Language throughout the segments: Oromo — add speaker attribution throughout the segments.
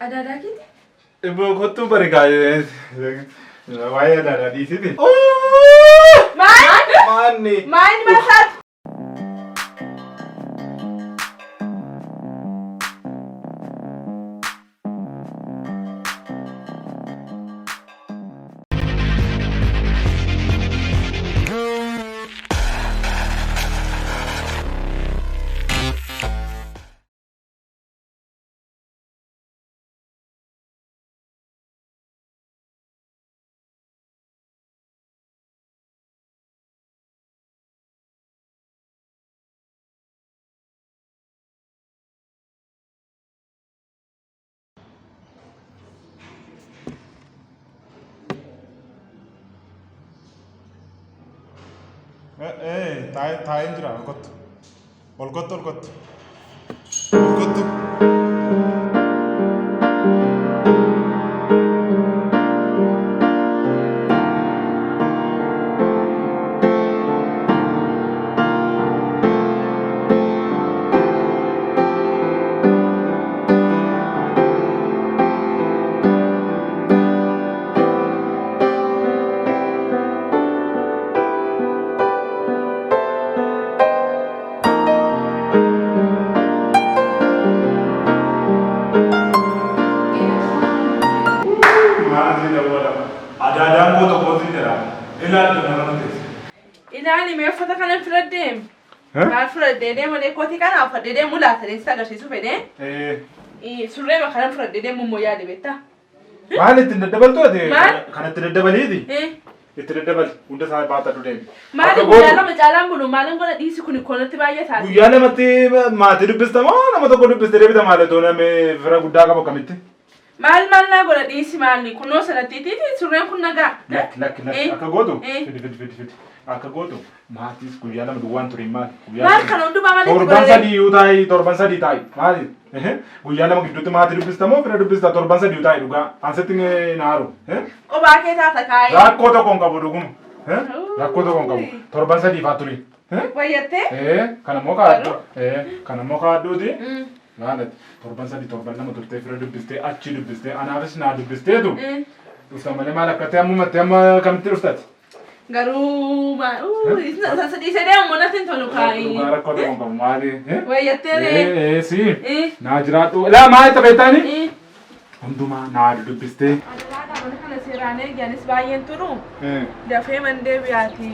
Speaker 1: Adaadaa keeti?
Speaker 2: Ibboo kottuu bari kaayee. Waa'ee adaadaa dhiisiti.
Speaker 1: Maal?
Speaker 2: Maanni.
Speaker 1: Maal masaat?
Speaker 2: Taa'een jira ol kottu. Ol kottu ol kottu. Ol kottu. Maal si dawwalama? Adaadaan koo tokko si jedha. Ilaaltu nama teesse.
Speaker 1: Ilaali mee uffata kana filadhee. Maal fudhadhee deemalee kootii kana uffadhee deemuu laata deemsa agarsiisuu fedhee. Surree kana fudhadhee deemuu immoo yaade beektaa?
Speaker 2: Maal ittiin daddabaltu ati?
Speaker 1: Maal?
Speaker 2: Kan itti daddabaliiti? Itti daddabali. Hunda isaa baatadhu deemi.
Speaker 1: Maali
Speaker 2: Akka
Speaker 1: guyyaa
Speaker 2: gootu.
Speaker 1: lama caalaan bulu maaliin godha dhiisi kun koonatti baay'ataa?
Speaker 2: Guyyaa lamatti maatii dubbista moo nama tokko dubbiste deebita maal otoo namni fira guddaa qabu akkamitti?
Speaker 1: Maal maal naa godha dhiisi maali kunoo sanattiitiiti surreen kun nagaa.
Speaker 2: Lakki lakki lakki akka gootu
Speaker 1: Eh.
Speaker 2: fidi fidi fidi fidi akka gootu maatiis guyyaa lama duwwaan turiin maali? Guyyaa
Speaker 1: Maal
Speaker 2: lama-
Speaker 1: kana hundumaa maalitti
Speaker 2: Torban
Speaker 1: godhare?
Speaker 2: sadii yoo taa'i torban sadii taa'i maali? Guyyaa lama gidduutti maatii dubbista moo fira dubbista torban sadii yoo taa'i dhugaa ansitti naaru.
Speaker 1: Qophaa kee taata kaayee.
Speaker 2: Rakkoo tokko hin qabu dhuguma. Rakkoo tokko hin qabu torban sadii faa turi.
Speaker 1: Wayyattee?
Speaker 2: Kanammoo kaaddu. Kanammoo kaadduuti. Maalati torban sadii torban lama turtee fira dubbistee achi dubbistee anaafis naa dubbisteetu dhufta malee maal akkatti ammumatti amma kamitti dhuftati?
Speaker 1: Garuu maal dhiisee deemu natti hin tolu
Speaker 2: Dhugaa
Speaker 1: kaayee.
Speaker 2: rakkoo tokko hin qabu maali?
Speaker 1: Wayyattee ree?
Speaker 2: Si naa jiraadhu. Laa maal taphettaani? Hundumaa naa dubbistee.
Speaker 1: Adalaadhaa mana kana seeraan eeganis baay'een turu. Dafee mandee biyyaati.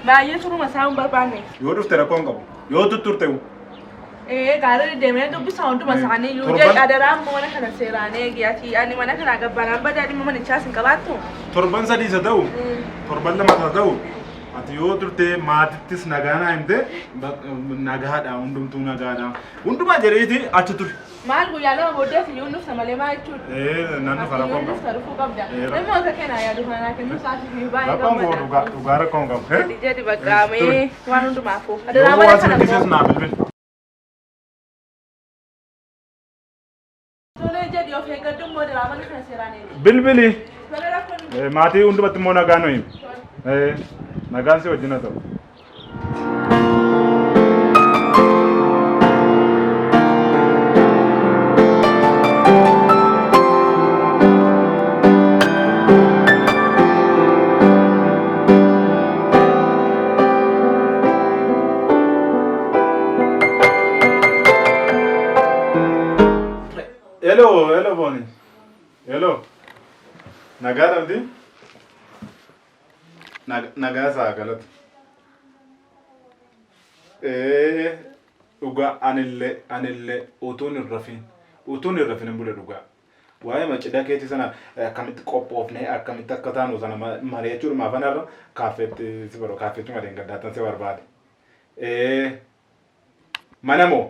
Speaker 1: Baay'ee turuma isaa hin barbaanne.
Speaker 2: Yoo dhufte rakkoo hin qabu. Yoo tutturte
Speaker 1: Gaarii deemee dubbisa hunduma isaanii iyyuu
Speaker 2: Torban-
Speaker 1: jedhe adaraa immoo mana kana seeraan eegi ani mana kana gabbaanaan badaa dhimma manichaas hin qabaattu.
Speaker 2: Torban sadiis haa ta'u torban lamas haa ta'u ati yoo turte maatittis nagaa naa himte nagaadha hundumtuu nagaadha. Hundumaa jedheeti achi ture.
Speaker 1: Maal guyyaa lama booddee ati iyyuu dhufta malee maal jechuudha?
Speaker 2: Nan dhufa
Speaker 1: Ati
Speaker 2: rakkoo
Speaker 1: iyyuu
Speaker 2: hin qabu.
Speaker 1: dhufta dhufuu qabda.
Speaker 2: Eh,
Speaker 1: Dhimma akka kennaa yaadu kanaa kennuu isaatii fi baay'ee
Speaker 2: Rakkoon koo
Speaker 1: gammada.
Speaker 2: dhugaa dhugaa rakkoo hin qabu.
Speaker 1: Jedhi baqqaamee waan hundumaafuu.
Speaker 2: Yoo
Speaker 1: Adaraa mana
Speaker 2: waan
Speaker 1: kana
Speaker 2: sirriisis
Speaker 1: immoo.
Speaker 2: naa bilbil.
Speaker 1: Tolee jedhi of eeggadhu immoo adaraa mana kana seeraan eegi.
Speaker 2: Bilbili.
Speaker 1: Tolee rakkoon
Speaker 2: Maatii hundumatti immoo nagaa nu himi. Nagaan si wajjin haa ta'u. Hello, hello Boni. Hello. Nagaa dhabdi? Nagaa isaa galatu. Dhugaa anillee anillee utuun hin rafin utuun hin rafin hin bule dhugaa. Waa'ee macidha keetii sana akkamitti qophoofnee akkamitti akka taanu sana mari'achuudhumaaf anarra kaaffeetti si barbaade kaaffeettuma deengaddaatan si barbaade. Mana moo?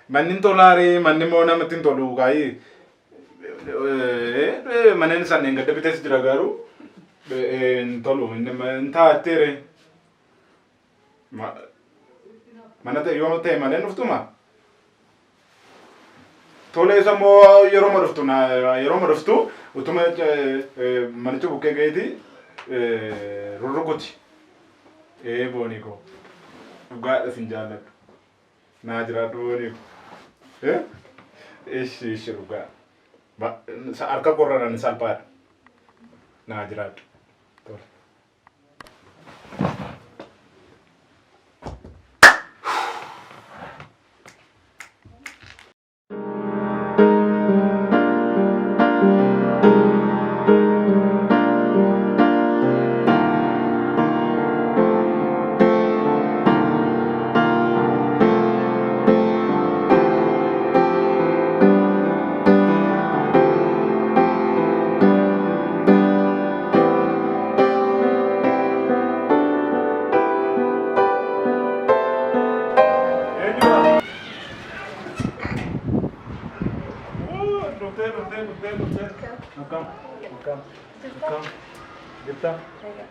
Speaker 2: Manni hin tolaaree manni immoo namatti hin tolu kaayii. Manneen isaan gadda bitees jira garuu hin tolu hin taatteere. Mana ta'e yoo ta'e malee dhuftuma. Tole isa immoo yeroo dhuftu yeroo dhuftu utuma manicha bukkee ga'eeti rurrukuti. Ee boonii koo dhugaadha sin jaalladhu. Naa jiraadhu boonii koo. Ishi ishi dhugaa. Harka qorraraan salphaadha. Naa jiraadhu. Tole.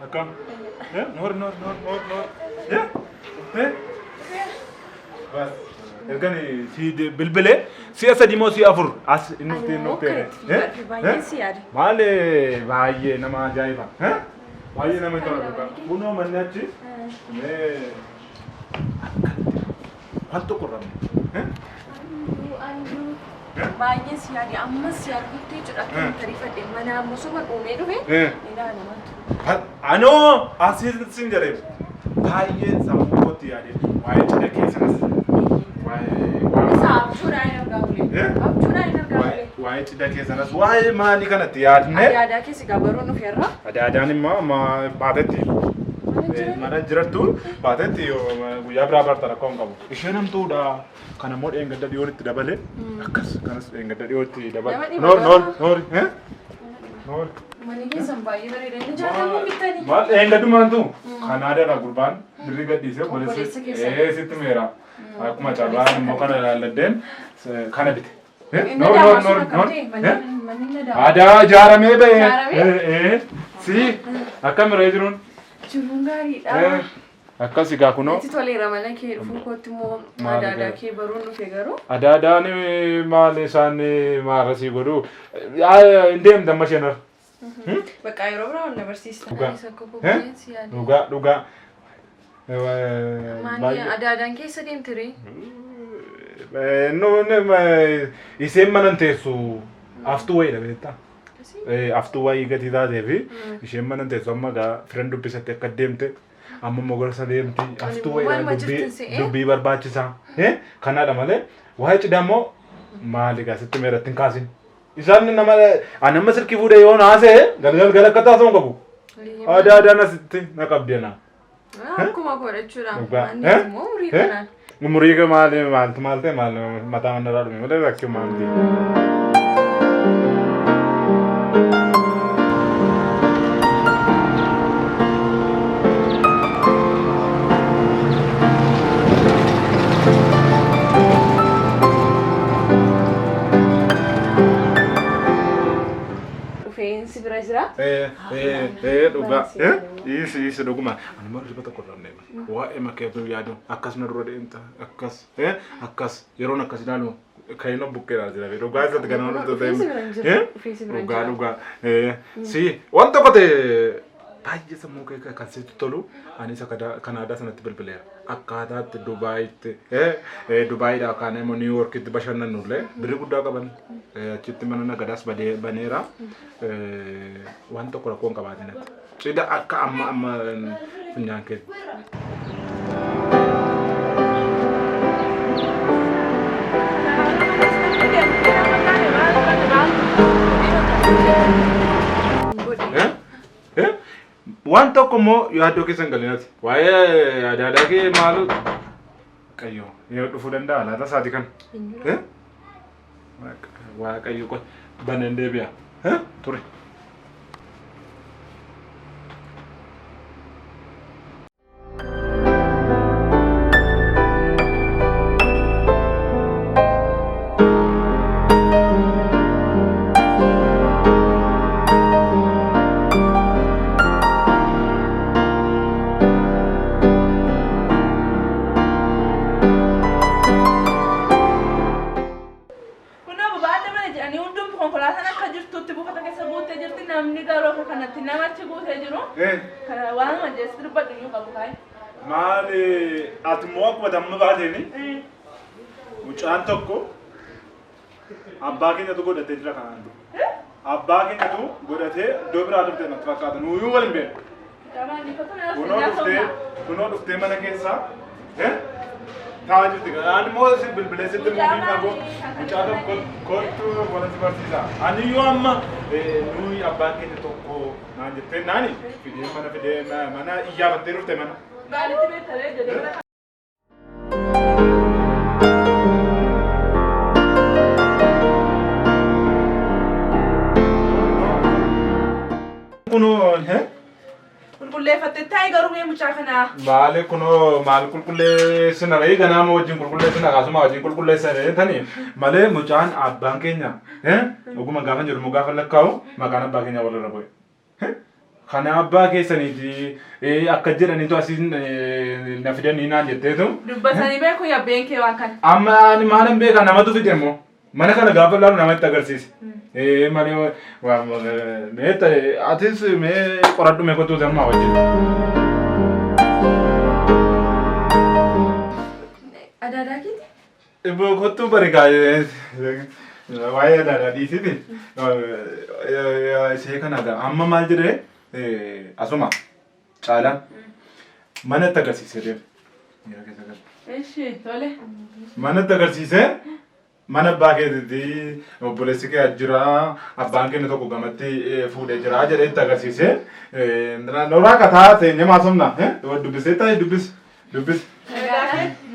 Speaker 2: Akkam. Noor noor noor noor noor. Dhuftee? Bas. Ergan si bilbilee si'a 3 moo si'a 4 as inni dhuftee dhuftee. Maal baay'ee nama ajaa'iba. Baay'ee nama tola dhugaa. Kunoo manni achi. Mee akkatti waan tokko irraa.
Speaker 1: Baay'ee si yaade ammas si argutti jechuudha akka tariifadhe mana ammoo suma uumee dhufe ilaalamatu.
Speaker 2: Anoo asiin sin jedhee baay'ee sammuu kootti yaade waa'ee cidha keessanas waa'ee
Speaker 1: Isa abjuudhaan hin argaa ture. Abjuudhaan hin argaa ture.
Speaker 2: Waa'ee cidha keessanas waa'ee maalii kanatti yaadne.
Speaker 1: Adaadaa keessa egaa baruun dhufeerra.
Speaker 2: Adaadaan immoo amma baatetti mana jirattu baatetti guyyaa biraa barta rakkoo hin qabu. Isheen hamtuudha. Kan ammoo dheengadda dhiyoon itti dabale akkas kanas dheengadda dhiyootti dabale. Noor noor noor. Noor.
Speaker 1: Manni keessan baay'ee bareeda. Inni jaallamu bittanii.
Speaker 2: Maal dheengaddumaantu Kanaadaadha gurbaan birrii gadhiisee
Speaker 1: Obboleessa keessan.
Speaker 2: Sitti meera. Akkuma carraan immoo kana ilaalladheen kana bite.
Speaker 1: Inni
Speaker 2: Noor noor
Speaker 1: daamaa sun
Speaker 2: noor
Speaker 1: akkam
Speaker 2: noor.
Speaker 1: ta'e? Manni inni daamaa.
Speaker 2: Aadaa ijaaramee ba'e.
Speaker 1: Ijaaramee?
Speaker 2: Si akkam irra jiruun?
Speaker 1: Jiruun gaariidha.
Speaker 2: Akkas egaa kunoo.
Speaker 1: Itti toleera mana kee dhufuu kootti immoo
Speaker 2: Maal
Speaker 1: adaadaa
Speaker 2: egaa?
Speaker 1: kee baruun dhufe garuu.
Speaker 2: Adaadaan maal isaan maarasii godhu? Hin deemte amma isheen har'a.
Speaker 1: Bakka yeroo biraa wal na barsiista.
Speaker 2: Dhugaa.
Speaker 1: Anis akka bobbeensi yaade.
Speaker 2: Dhugaa dhugaa.
Speaker 1: Maali adaadaan keessa deemte ree?
Speaker 2: Isheen mana hin teessu aftuu wayiidha beektaa? Aftuu wayii gatii taatee fi isheen mana hin teessu amma egaa firan dubbisatti akka deemte amma immoo gorsa deemti aftuu
Speaker 1: immoo
Speaker 2: wayiidha
Speaker 1: waanuma jirtin se'ee.
Speaker 2: Dubbii barbaachisaa. Kanaadha malee waa'ee cidhaa immoo maali egaa sitti meeratti hin kaasin. Isaan nama ani amma silkii fuudhee yoo naasee galgal gala akka taasisuun qabu. Adaadaan asitti na qabdi ana.
Speaker 1: Akkuma godhachuudha.
Speaker 2: Dhugaa.
Speaker 1: Manni immoo umurii kanaan.
Speaker 2: Umurii maali maaltu maal ta'e maal mataa manarraa dhume malee rakkoo maalti.
Speaker 1: Dhufeensi bira jira.
Speaker 2: Dhugaa. Dhiisi dhiisi dhuguma. Ani immoo hirriba tokko irraa hin deema. Waa'ee makeetu yaadu akkas na dura deemta akkas akkas yeroon akkas ilaalu kan inni bukkeedhaan jira. Dhugaa isatti kan nama dhuftu
Speaker 1: Dhufeensi bira hin jiru. Dhufeensi bira hin
Speaker 2: Dhugaa
Speaker 1: jiru.
Speaker 2: dhugaa. Si waan tokko ta'e baay'ee sammuu kee kan sitti tolu ani isa Kanaadaa sanatti bilbileera. Akkaataatti Dubaayitti Dubaayiidhaa kaan immoo Niw Yoorkitti bashannannu illee birrii guddaa qaban achitti mana nagadaas baneera. Waan tokko rakkoo hin qabaatin ati. Cidha akka amma amma funyaan kee. Waan tokko immoo yaaddoo keessa hin galin ati. Waa'ee adaadaa kee maalu Waaqayyo yeroo dhufuu danda'a laata isaati kan. Waaqayyo qofa baneen deebi'a. Ture.
Speaker 1: Kunoo babaadha mana jedhanii hundumtu konkolaataan akka jirtutti buufata keessa guuttee jirti namni garuu akka kanatti namachi guutee jiru. Kana waan majeessi dubbadhu iyyuu qabu kaa'e.
Speaker 2: Maali ati immoo akkuma damma baateeni mucaan tokko Abbaa keenyatu godhatee jira kanaan dura. Abbaa keenyatu godhatee iddoo biraa turte natti fakkaata. Nuyyuu wal hin beeknu. Kunoo dhuftee mana keessaa taa'aa jirti. Ani immoo si bilbilee sitti muufii fagoo mucaa tokko kottu wala si barsiisa. Ani iyyuu amma nuyi abbaan keenya tokko naan jettee naani fidee mana fidee mana iyyaafattee dhufte mana.
Speaker 1: Maalitti beektaree jedhee mana.
Speaker 2: Kunoo
Speaker 1: Qulqulleeffattee taa'ee garuu mee mucaa kanaa.
Speaker 2: Maali kunoo maal qulqulleessina ree ganaama wajjin qulqulleessina kaasuma wajjin qulqulleessina tani malee mucaan abbaan keenya dhuguma gaafa jedhu immoo gaafa lakkaa'u maqaan abbaa keenya walirra bu'e. Kana abbaa keessaniiti akka jedhaniitu asiin na fidanii naan jetteetu.
Speaker 1: Dubbatanii beeku yabbeen kee waan kana.
Speaker 2: Amma ani maalan beeka namatu fide immoo mana kana gaafa laalu namatti agarsiise. Malee mee atis mee qoradhu mee kottuu sammaa wajjin.
Speaker 3: Adaadaa keeti?
Speaker 2: Ibboo kottuu bari kaayee waa'ee adaadaa dhiisiti. Ishee kana amma maal jedhee asuma caalaan manatti agarsiisee deema. Miira keessa gala.
Speaker 1: Ishi tole.
Speaker 2: Manatti agarsiisee mana abbaa keetitti obboleessi kee jira abbaan keenya tokko gamatti fuudhee jira jedhee itti agarsiisee noraa kataa teenyee maasomna dubbisee taa'e dubbis dubbis.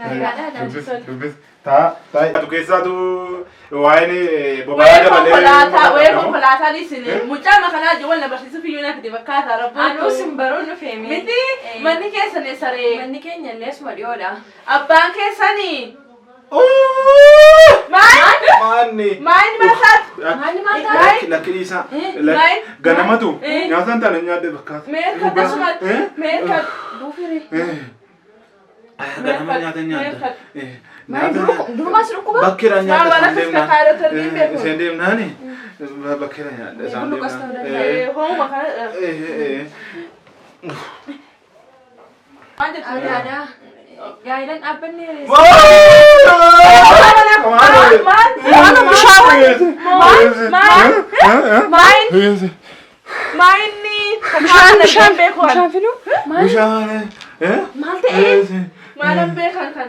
Speaker 3: Nagaadha.
Speaker 2: Dubbis dubbis taa taa keessaatu waa'een boba'aa
Speaker 1: Wayii
Speaker 2: dabalee.
Speaker 1: konkolaataa wayii konkolaataa dhiisine mucaa makanaa jiru wal na barsiisuuf iyyuu na fide fakkaata rabbuun.
Speaker 3: Anuu sin baruun dhufee mee?
Speaker 1: Miti manni keessan eessaree?
Speaker 3: Manni keenya illee asuma dhiyoodha.
Speaker 1: Abbaan keessanii. Maal?
Speaker 2: Maanni.
Speaker 1: Maal maal
Speaker 3: Maalli maal taate?
Speaker 2: Lakki dhiisaa.
Speaker 1: Maal?
Speaker 2: Ganamatu nyaata hin taane nyaadde fakkaata.
Speaker 1: Mee akkasumas mee akka
Speaker 3: Buufire.
Speaker 2: Ganama nyaata nyaadda.
Speaker 3: Maal durumaa si dhukkuba?
Speaker 2: Bakkeedhaan
Speaker 1: Maal
Speaker 2: nyaadda
Speaker 1: waan
Speaker 2: isaan
Speaker 1: akkas
Speaker 2: deemnaan.
Speaker 1: kakaayirota hin beeku.
Speaker 2: Iseen deemnaani bakkeedhaan nyaadda isaan
Speaker 3: Bulluqas ta'uu
Speaker 2: deemnaan.
Speaker 3: danda'a.
Speaker 1: Hooma kana maal jettu?
Speaker 3: Adaadaa. Gaayilaan dhaabbanni
Speaker 1: Maal? Maal? Bishaan bishaan beeku.
Speaker 3: Bishaan fiduu? Maal?
Speaker 2: Bishaan.
Speaker 3: Maal ta'e?
Speaker 1: Maalan beekan kan?